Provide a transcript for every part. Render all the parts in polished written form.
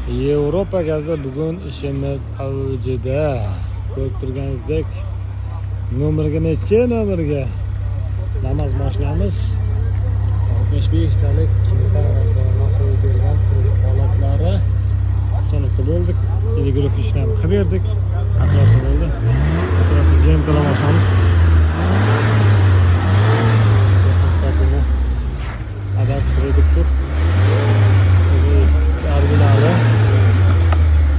Yevropa gazda bugun ishimiz avjida. Ko'rib turganingizdek, nomerga necha nomerga Damas mashinamiz 65 talik metan gazdan qo'yib bergan turish holatlari. So'nggi bo'ldik. Telegraf ishlarini qilib berdik. Atrofda bo'ldi. Atrofda Gentra mashinamiz. Adat reduktor. Originali.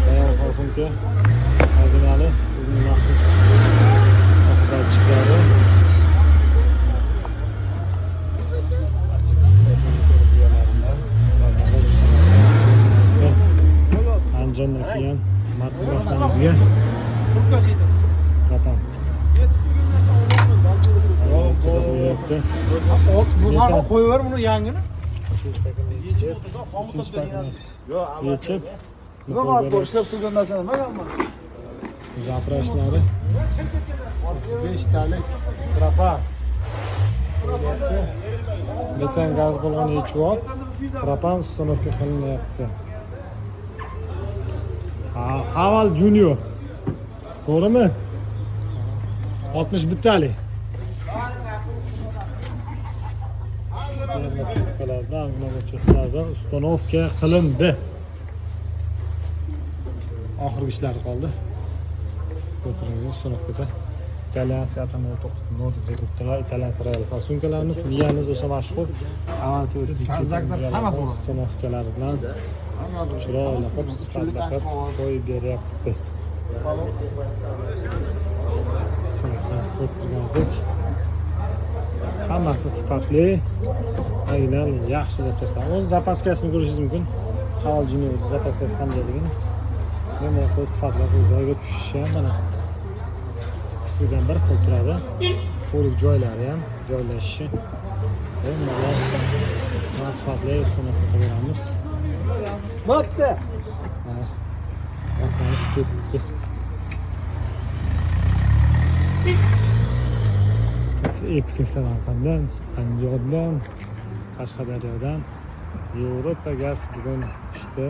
Bayan Xolxunka originali, o'zining maxsus oqibatchiklari. Andijondan kelgan Matiz mashinamizga Vatan. Bunlarni qo'yaver buni yangini. Yechib, Nima bor, ishlab turgan narsa nima yomon? Zaprashlari 5 talik propan. Metan gaz bo'lgan yechib, propan установка qilinyapti. Haval Junior. To'g'rimi? 61 talik. Установка qilindi. Oxirgi ishlari qoldi. Ko'rib установкада. Italyan Atom 9 Nordic reduktorlar, Italyan Royal fasunkalarimiz, miyamiz o'sha mashhur Avansi 32 установkalari bilan chiroyli qilib, sifatli qilib qo'yib beryapmiz. Ko'rib turganingizdek, hammasi sifatli, aynan yaxshi zapchastlar. O'z zapaskasini ko'rishingiz mumkin. Haval Junior zapaskasi qandayligini. Nima qo'yib sifatli qilib joyiga tushishi ham mana ikkisidan bir xil turadi. Ko'rik joylari ham joylashishi. Bemalol sifatli установка qilib beramiz. Bo'pti. Mana otlanib ketdi. Epika Samarqanddan, Andijondan, Qashqadaryodan Yevropa gaz bugun ishda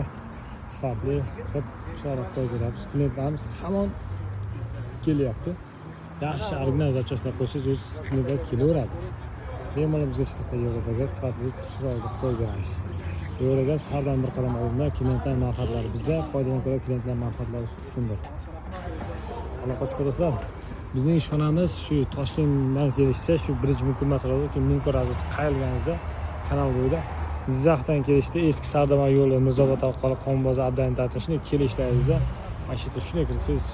sifatli qilib chiroyli qo'yib beramiz. Klientlarimiz hamon kelyapti. Yaxshi original zapchastlar qo'ysangiz, o'z klientlaringiz kelaveradi. Bemalol bizga chiqsa Yevropa gaz sifatli chiroyli qilib qo'yib beramiz. Yevrogaz har doim bir qadam oldinda, klientlar manfaatlari bizda, foydadan ko'ra klientlar manfaatlari ustundir. Aloqa chiqarasizlar. Bizning ishxonamiz shu Toshkentdan kelishsa, shu birinchi Mumkin metroda, keyin Mumkin razvod qayrilganingizda kanal bo'yida, Jizzaxdan kelishda eski Sardoba yo'li Mirzobod orqali Qonbozor Abdan shunday kelishlaringizda mana shu yerda shunday kirsangiz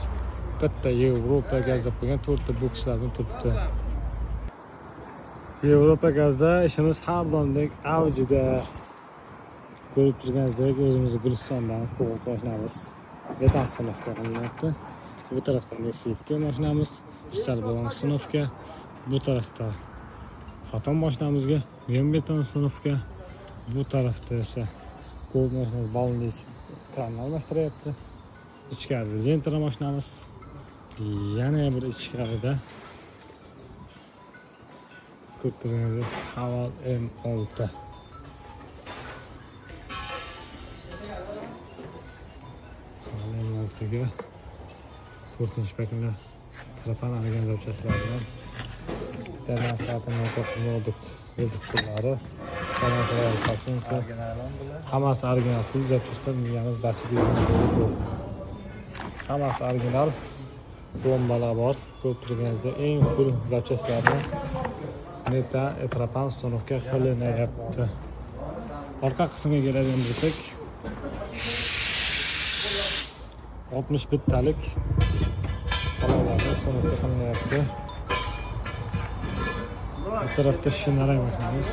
bitta Yevropa gaz deb qo'ygan to'rtta bokslardan turibdi. Yevropa gazda ishimiz har doimdek avjida. Ko'rib turganingizdek o'zimizni Gulistondan Cobalt mashinamiz metan установка qilinyapti. Bu tarafda Nexia 2 mashinamiz, Ustal balon установка. Bu tarafda Foton mashinamizga metan установка. Bu tarafda esa Cobalt mashinamiz balonli kranni almashtiryapti. Ichkarida Zentra mashinamiz. Yana bir ichkarida ko'rib turganingizdek Haval M6. Haval M6 ga 4-chi pakinlar propan original zapchastlari bilan Italyan soatini Nordic reduktorlari, hammasi original pul zapchastlar, miyamiz basiga hammasi original plombalar bor. Ko'rib turganingizdek eng full zapchastlarni metan propan установка qilinyapti. Orqa qismiga keladigan bo'lsak, 61 talik palonlarni установка qilinyapti. Bu tarafda shinarang mashinamiz.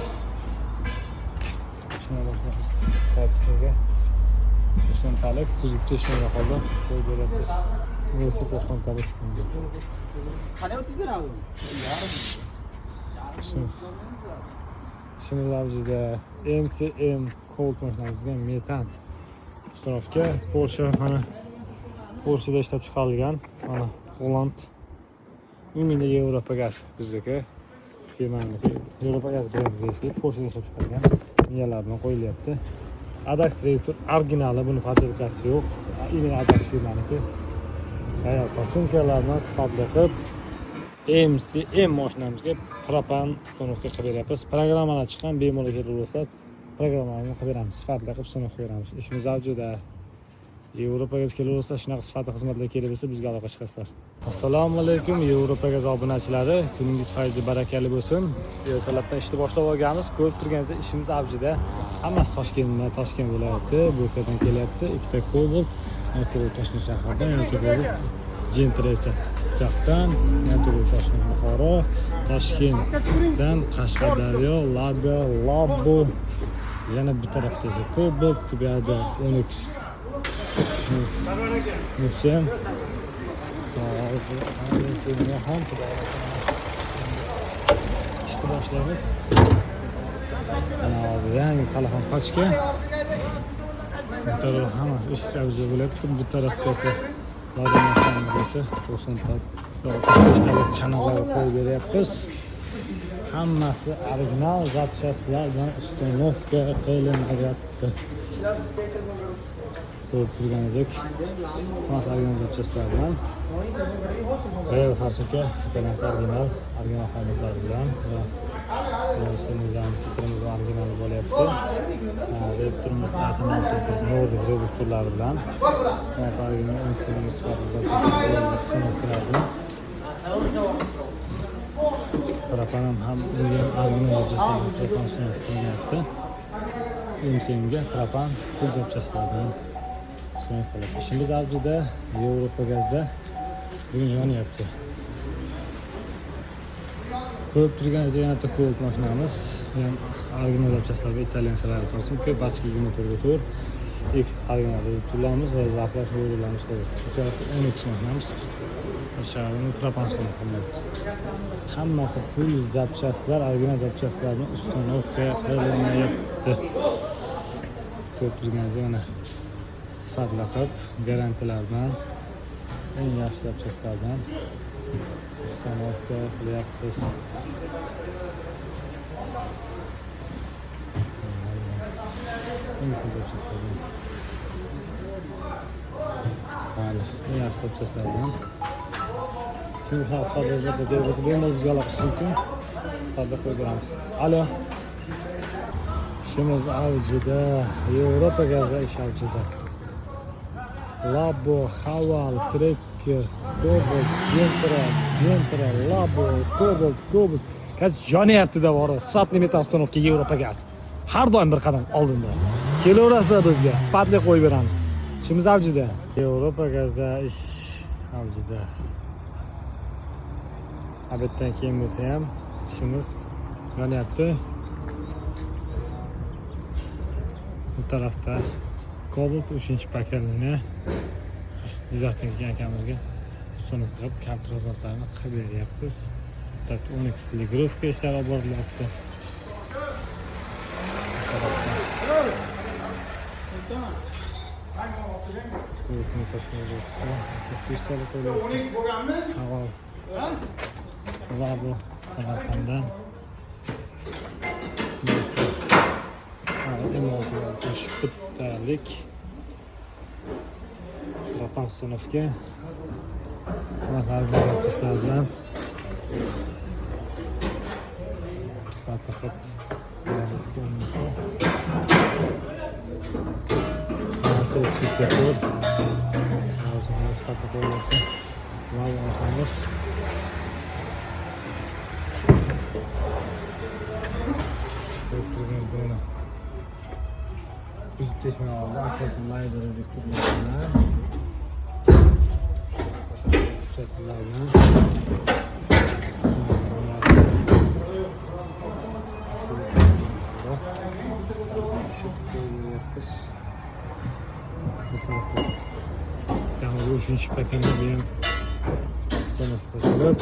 Shinarang qismiga 90 talik kuzovcha ishlamay qoldi. Qo'yib beryapti. Bunisi 90 talik. Qanday o'tib beradi? Ishimiz avjida MCM Colt mashinamizga metan установка. Porsche, mana Porsche'da ishlab chiqarilgan, mana Holland. Именно Yevropa gaz bizniki. Firmaniki. Yevropa gaz brendi Porsche'da ishlab chiqarilgan miyalar bilan qo'yilyapti. Adax reduktor originali, buni подделка si yo'q. Именно Adax firmaniki. Royal farsunkalarni sifatli qilib MCM mashinamizga propan установка qilib beryapmiz. Programmalar chiqqan, bemalol kelib bo'lsa, programmalarni qilib beramiz, sifatli qilib установка qilib beramiz. Ishimiz avjida. Yevropaga kelib bo'lsa, shunaqa sifatli xizmatlar kerak bo'lsa, bizga aloqa chiqasizlar. Assalomu alaykum, Yevropa gaz obunachilari, kuningiz fayzli barakali bo'lsin. Ertalabdan ishni boshlab olganmiz. Ko'rib turganingizdek, ishimiz avjida. Hammasi Toshkentdan, Toshkent viloyati, Bo'kadan kelyapti. Ikkita Cobalt, Toshkent shahridan, yana Cobalt Gentra esa Jizzaxdan, yana Toshkent, Buxoro, Toshkentdan Qashqadaryo, Lada, Labo, yana bu tarafda esa Cobalt, bu yoqda Onix Nefsem. Ham xudo ishni boshlaymiz. Mana hozir yangi salafon pachka. Bu taraf hammasi ish avjida bo'lyapti. Bu tarafda esa Lada mashinamiz esa 94 talik chanoqlar qo'yib beryapmiz. Hammasi original запчасть lar bilan установка qilinyapti. Ko'rib turganingizdek, hammasi original запчасть lar bilan. Royal farsunka, ikkalasi original, original xomutlar bilan va ustimizdan ham fikrimiz originali bo'lyapti. Reduktorimiz Nordic reduktorlari bilan. Hammasi original MCM sifatli установка lar bilan. Propan ham unga ham original запчасть lar propan установка qilyapti. MCMga propan pul запчасть lar bilan установка qilyapti. Ishimiz avjida, Yevropa gazda bugun yonyapti. Ko'rib turganingizdek, yana bitta Cobalt mashinamiz. Bu ham original запчасть lar, italyan salari farsunka, bachka 24 ga 4, X original reduktorlarimiz va заправка yo'llarimiz qo'yildi. Bu tarafda Onix mashinamiz. O'sha propan установка qilyapti. Hammasi pul запчасть lar, original запчасть larni установка qilinyapti. Ko'rib turganingizdek, mana sifatli qilib, garantiyalar bilan, eng yaxshi запчасть lardan установка qilyapmiz. Eng pul запчасть lardan. Mayli, eng yaxshi запчасть lardan. Kim sifatli xizmatlar kerak bo'lsa, bemalol bizga aloqa qilish mumkin. Sifatli qo'yib beramiz. Alo. Ishimiz avjida, Yevropa gazda ish avjida. Labo, Haval, Tracker, Cobalt, Gentra, Gentra, Labo, Cobalt, Cobalt. Gaz yonyapti deb bor. Sifatli metan установка Yevropa gaz. Har doim bir qadam oldinda. Kelaverasizlar bizga, sifatli qo'yib beramiz. Ishimiz avjida. Yevropa gazda ish avjida. Обед dan keyin bo'lsa ham ishimiz yonyapti. Bu tarafda Cobalt 3-поколение Jizzaxdan kelgan akamizga установка qilib, kompyuter xizmatlarini qilib beryapmiz. Bu tarafda Onix регулировка ishlari olib borilyapti. Bu tarafda To'rtni tashlayapti. Beshtalik qo'yyapti. Haval. Labo Samarqanddan. Neyse. M6 61 talik propan установка. Hammasi original запчасть lar bilan sifatli qilib qo'yilsa. Hammasi 34. Hozir sifatli qo'yilyapti. Labo mashinamiz. Ko'rib turgan buni buzib teshmay oldi. Atrofni layzer reduktorlar bilan, kuchaytirlar bilan tushib qo'yyapmiz. Bu tarafda yangi 3-поколение ham установка qilib,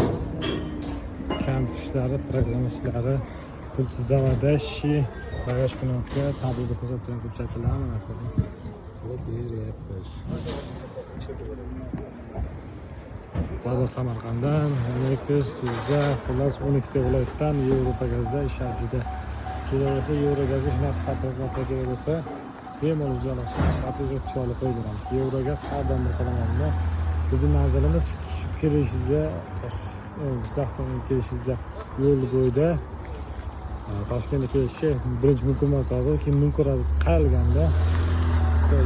kompyuter ishlari, programma ishlari, pult заводящий, bagaj knopka, tabloda ko'rsatib turgan ko'rsatuvlar hammasini qilib beryapmiz. Labo Samarqanddan, Nukus, Jizzax, xullas 12 ta viloyatdan Yevropa gazda ish avjida. Kerak bo'lsa, Yevrogazga shunaqa sifatli xizmatlar kerak bo'lsa, Bemalol bizga aloqa chiroyli qo'yib beramiz. Yevrogaz har doim bir qadam oldinda. Bizni manzilimiz kelishingizga, Jizzaxdan kelishingizga yo'l bo'yida, Toshkentga kelishga birinchi mumkin hozir, keyin mumkin qayrilganda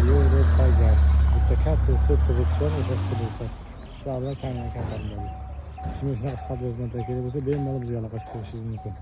Yevropa gaz bitta katta ko'p qurilish bor, o'sha qurilishlar shular bilan kamdan kam ta'minlanadi. Shunga shunaqa sifatli xizmatlar kerak bo'lsa, bemalol bizga aloqa chiqishingiz mumkin.